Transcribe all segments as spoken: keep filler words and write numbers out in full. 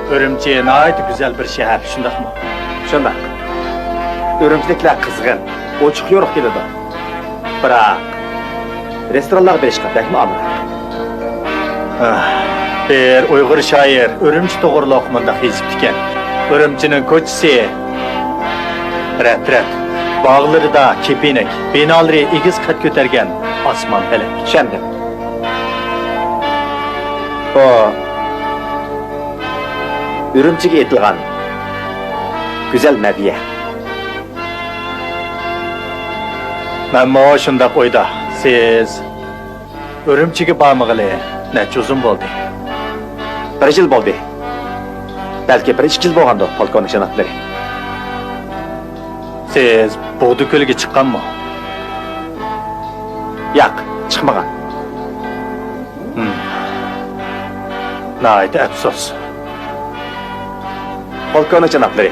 ئۈرۈمچى ناھايىتى گۈزەل بىر شەھەر، شۇنداقمۇ؟ شۇنداق. ئۈرۈمچىدىكىلەر قىزغىن، ئوچۇق-يورۇق كېلىدۇ. بىراق، رېستورانلارغا بېرىشقا بەكمۇ ئامراق. ئاھ، بىر ئۇيغۇر شائىر ئۈرۈمچى توغرۇلۇق مۇنداق يېزىپتىكەن: ئۈرۈمچىنىڭ كوچىسى رەت-رەت، باغلىرىدا كېپىنەك، بىنالىرى ئېگىز قەد كۆتەرگەن ئاسمان پەلەك. چۈشەندىم. بۇ ئۈرۈمچىگە ئېيتىلغان گۈزەل مەدھىيە. مەنمۇ شۇنداق ئويدا. سىز ئۈرۈمچىگە بارمىغىلى نەچچە ئۇزۇن بولدى؟ بىر يىل بولدى. بەلكى بىر ئىككى يىل بولغاندۇ، پولكوۋنىك جانابلىرى. سىز بۇغدا كۆلىگە چىققانمۇ؟ ياق، چىقمىغان. ھىم. ناھايىتى ئەپسۇس. پولكوۋنىك جانابلىرى،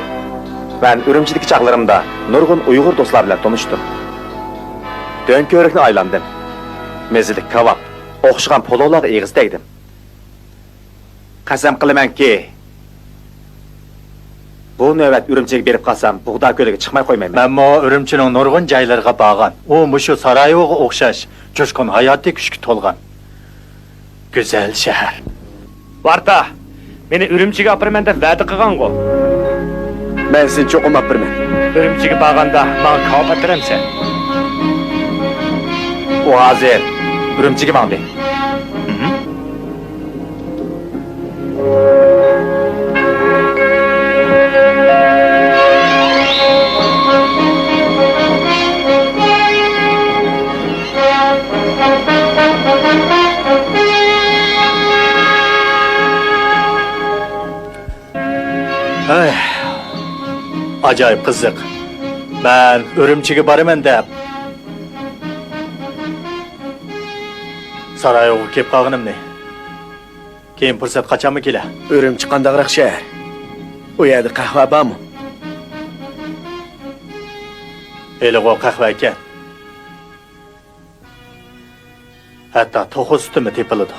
مەن ئۈرۈمچىدىكى چاغلىرىمدا نۇرغۇن ئۇيغۇر دوستلار بىلەن تونۇشتۇم. دۆڭكۆۋرۈكنى ئايلاندىم. مېزىلىك كاۋاپ، ئوخشىغان پولۇلارغا ئېغىز تەگدىم. قەسەم قىلىمەنكى، بۇ نۆۋەت ئۈرۈمچىگە بېرىپ قالسام، بۇغدا كۆلىگە چىقماي قويمايمەن. مەنمۇ ئۈرۈمچىنىڭ نۇرغۇن جايلىرىغا بارغان. ئۇ مۇشۇ سارايېۋوغا ئوخشاش جۇشقۇن ھاياتىي كۈچكە تولغان گۈزەل شەھەر. ۋارتا، مېنى ئۈرۈمچىگە ئاپىرىمەن دەپ ۋەدە قىلغانغۇ؟ مەن سېنى چوقۇم ئاپىرىمەن. ئۈرۈمچىگە بارغاندا ماڭا كاۋاپ ئەپىرەمسەن؟ ئۇ ھازىر ئۈرۈمچىگە ماڭدى. ھىم. ھەي، ئاجايىپ قىزىق. مەن ئۈرۈمچىگە بارىمەن دەپ سارايېۋوغا كېلىپ قالغىنىمنى. كېيىن پۇرسەت قاچانمۇ كېلە. ئۈرۈمچى قانداقراق شەھەر؟ ئۇ يەردە قەھۋە بارمۇ؟ ھېلىغۇ قەھۋە ئىكەن. ھەتتا توخۇ سۈتىمۇ تېپىلىدۇ.